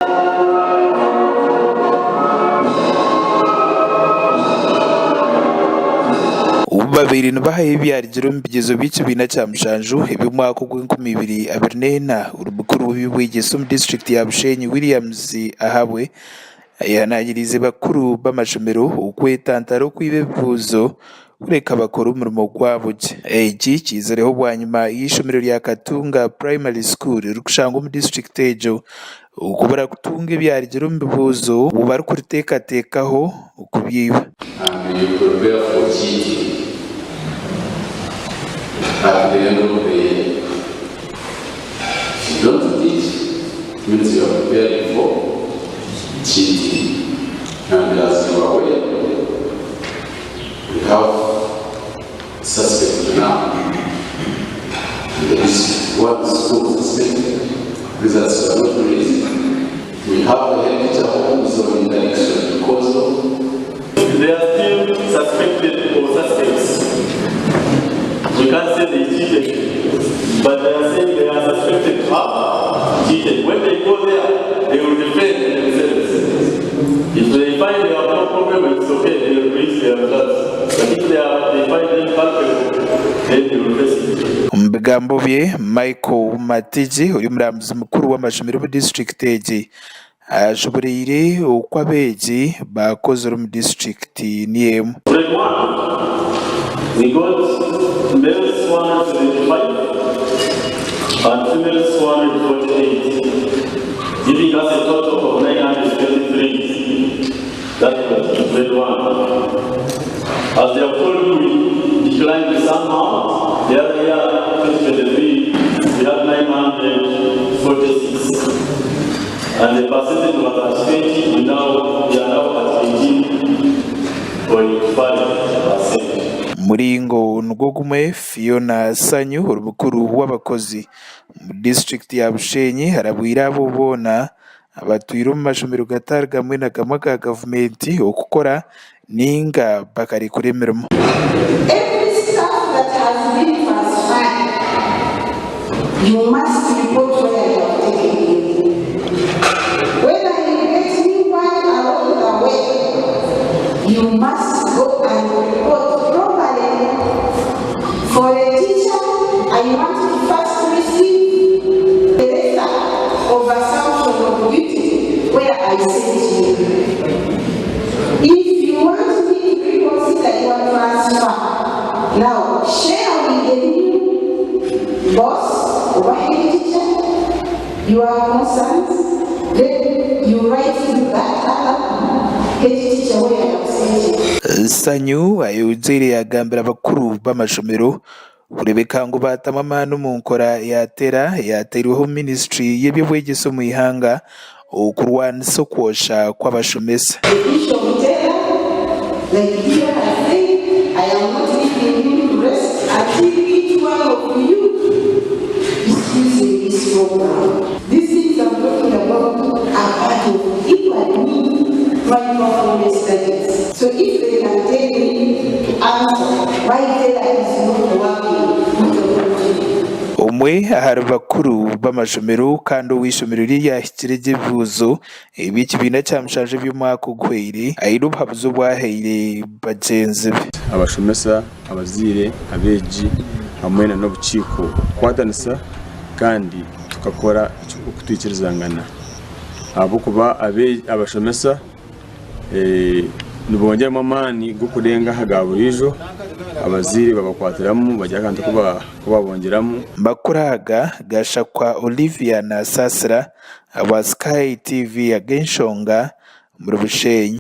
Obu babaire nibahayo ebyarugire omu bigyezo by'ekibiina kya mushanju eby'omwaka ogw'enkumi ibiri abiri n'ena, mukuru w'eby'obwegyese omu disiturikiti ya Bushenyi, Williams Ahabwe ayehanangiriize bakuru b'amashomero okwetantara okwiba ebibuuzo kureka bakore omurimo gwabo gye. Eki kiizireho bwanyima y'eishomero rya Katunga Primary School ririkushangwa omu disiturikiti egyo Okubura kutunga ebyarugire omu bibuuzo obu barikuriteekateekaho okubyeiba. And you prepare for cheating at the end of the year. If you don't teach, it means you are preparing for cheating. And as you are aware, we have suspect now. And there is one school suspect. Results were not released. We have a head teacher who is on interdiction because of They are still suspected or suspects. We can't say they cheated, but they are saying they are suspected to have cheated. When they go there, they will defend themselves. If they find they have no problem, it's okay, they will release their results. But if they find them culpable, then they will face it. Omu bigambo bye, Michael Matigi ori omuramuzi mukuru w'amashomero omu disiturikiti egi ashoboreire oku abeegi baakozire omu disiturikiti niyo emwe. Grade 1, we got males 175 and females 148, giving us a total of 923. That was grade 1. As they have told you, we declined somehow. The other year, 2023, we had 946. And the percentage was at 20, we are now at 18.5%. Muringo nigwo gumwe, Fiona Sanyu ori mukuru w'abakozi omu disiturikiti ya Bushenyi arabwire abo boona abatwire omu mashomero gatari gamwe na gamwe aga gavumenti okukora ninga bakarekura emirimo. Every staff that has been transferred, you must report where you have taken him. Whether you get new one along the way, you must go and report properly. For a teacher, I want to first receive the letter of assumption of duty where I sent you. If you want me to reconsider your transfer, now share with the new boss or head teacher your concerns, then you write to that other head teacher where I have sent you. Sanyu ayongyeire yaagambira abakuru b'amashomero kureebeka ngu baatamu amaani omu nkora ya TERA eyaateirweho minisitule y'eby'obwegyese omu ihanga okurwanisa okwosha kw'abashomesa. The issue of TERA, like here has said, I am not leaving you to rest until each one of you is using this program. These things I'm talking about are part of equally me, my performance studies. So if they can tell me to answer why TERA is not working, we don't continue. Omwe ahari bakuru b'amashomero kandi ow'eishomero rye ryahikire gye ebibuuzo eby'ekibiina kya mushanju eby'omwaka oguhweire aine obuhabuzi obu ahaire bagyenzi be. Abashomesa, abazaire, abeegi hamwe n'obukiiko kukwatanisa kandi tukakora okutwikirizangana ahabw'okuba abashomesa nibongyeramu amaani g'okurenga aha ga buriijo, abazaire babakwatiramu bagira akantu aku babongyeramu. Amakuru aga gashakwa Olivia Nasasira ahabwa Sky TV ag'enshonga omuri Bushenyi.